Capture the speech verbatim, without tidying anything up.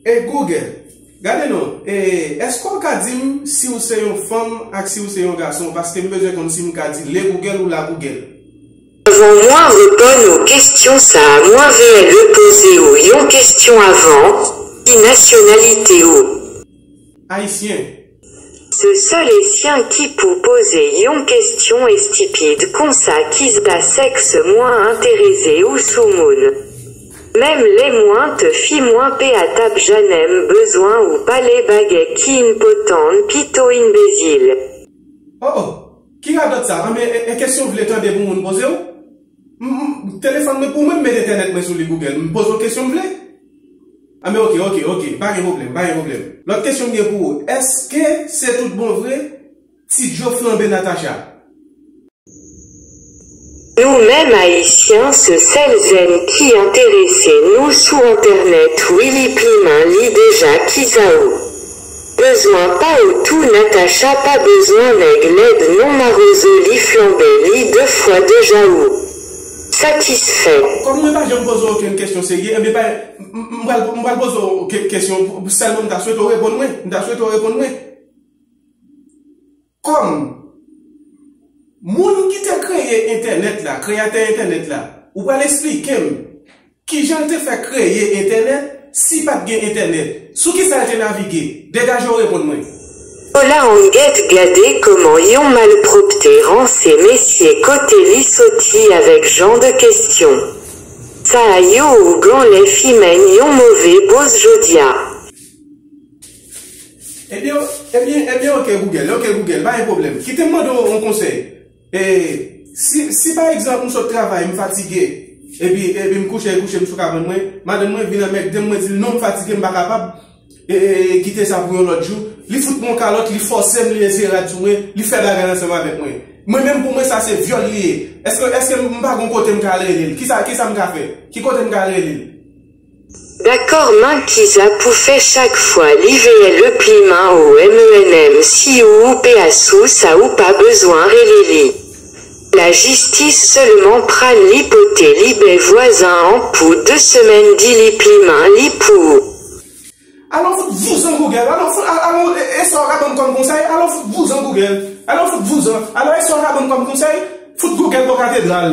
E Google, gade non, e, èske w ka di m si w se yon fanm ak si w se yon gason? Paske m bezwen konn si m ka di le Google ou la Google. Avant mwen reponn ou kesyon sa a, mwen vle poze ou yon kesyon avan. Ki nasyonalite ou? Ayisyen. Se sèl Ayisyen ki pou poze yon kesyon estipid konsa. Kisa sèks mwen enterese ou sou moun? Menm lè mwen te fi mwen pa t ap janm bezwen ou pale bagay ki enpòtan, pito enbezil. Oh, oh, ki radòt sa? Anben, e, e kesyon w vle tande pou moun poze w? M, m, telefòn mwen pou mwen, m met entènèt mwen sou li Google. M poze w kesyon m vle. Anben, oke, oke, oke. Pa gen pwoblèm, pa gen pwoblèm. Lòt kesyon m gen pou ou. Èske se tout bon vre? Ti Djo flanbe Natacha. Nou menm Ayisyen, se sèl zen ki enterese nou sou entènèt, wi, li pliman li deja ki sa ou. Bezwen pa ou tou, Natacha pa bezwen nèg lèd non, mawozo li flanbe li de fwa deja ou. Satisfè. Kòm mwen pa janm poze w okenn kesyon serye, enben pa, m, m, m pral, m pral poze w ke, kesyon, sèlman m ta swete w reponn mwen, m ta swete w reponn mwen. Kòm moun ki te kreye entènèt la, kreyatè entènèt la, ou pral esplike m kijan l te fè kreye entènèt si pa t gen entènèt? Sou kisa l te navige? Degaje w reponn mwen. Hola, ann gade kòman yon malpwòpte ranse mesye, kote li soti avèk jan de kesyon sa a yo? Ou gen lè fè m yon move boz jodi a. Ebyen, ebyen, ebyen, oke Google, oke Google, pa gen pwoblèm. Kite m mande w yon konsèy. E, si, si pa egzanp m sot travay, m fatige, epi, epi m kouche, kouche m sou kabann mwen, madanm mwen vin anmègde m, mwen di l non, m fatige, m pa kapab, e, e, e, kite sa pou yon lòt jou. Li fout mwen yon kalòt, li fòse m, li eseye rad sou mwen, li fè bagay ansanm avèk mwen. Mwen menm pou mwen sa se vyòl li ye. Èske, èske m pa gon kote m ka al rele l? Kisa, kisa m ka fè? Ki kote m ka al rele l? Dakò, men kisa pou fè chak fwa li veye le pliman ou M E N M si ou ou P A sou sa ou pa bezwen rele li. Lajistis sèlman pran li pote li bay vwazen an pou de semèn, di li pliman li pou ou. Alò fout vouzan Google, alò fout, alò e, e sa w ka ban m kòm konsèy, alò fout vouzan Google, alò fout vouzan, alò e sa w ka ban m kòm konsèy, fout Google bò katedral.